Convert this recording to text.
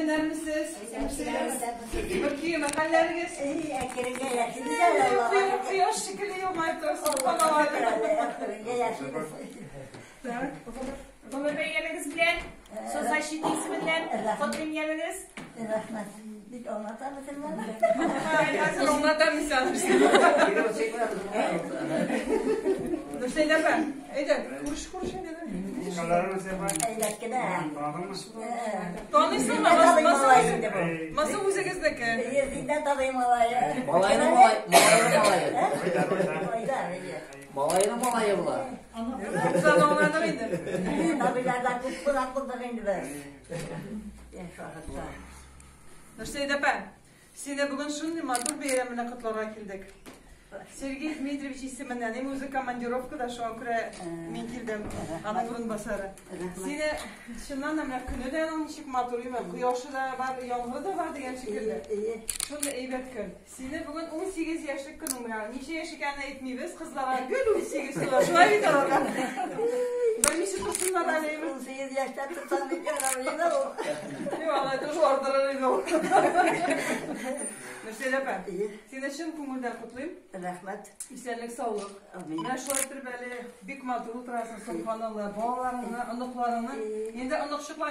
Исәннәрмесез? Бер киеме хәлләрегез? Әкренге яшибез әле, Аллага шөкер. Кояш шикелле елмаеп торасыз, субханалла. Әкренге яшибез. Так. Гомер бәйрәмегез белән, соцзащита исеменнән котлыйм янегез. Рәхмәт. Бик аңлата мөселман. Хәзер аңлатам мин сиңа. Нурсәйдә апа, әйдә, күреш, күреш әйдә. Әйбәт кенә. Таныйсыңмы? Табый малай инде бу. Масы үзегезнеке. Зинда табый малае. Малайның малай, малайның малае. Малайлар, әйе. Малайның малае була. Сен аңладың инде. Табыйлардан күп кунак булдык инде без. Яшь вакытта. Нурсәйдә апа, сине бүген шундый матур бәйрәм белән котларга килдек. Сергей Дмитриевич исеменнән, эми үзе командировкада, шуңа күрә мин килдем, аның урынбасары. Сине чыннан да менә көне дә аның ничек матур, име, кояшы да бар, яңгыры да бар дигән шикелле. Әйе. Шундый әйбәт көн. Сине бүген 18 яшьлек көнең белән. Ничә яшь икәнен әйтмибез, кызларга гел 18 тула. Шулай бит аларга. Белмичә торсыннар әле. 18 яшьтә тотсаң бик ярамый инде ул. Юк, алай тоже ардырыр иде ул. Нурсәйдә апа, сине чын күңелдән котлыйм. Рәхмәт. Исәнлек, саулык. Амин. Менә шулай итеп әле бик матур утырасың, субханалла. Балаларыңны, оныкларыңны. Инде оныкчыклар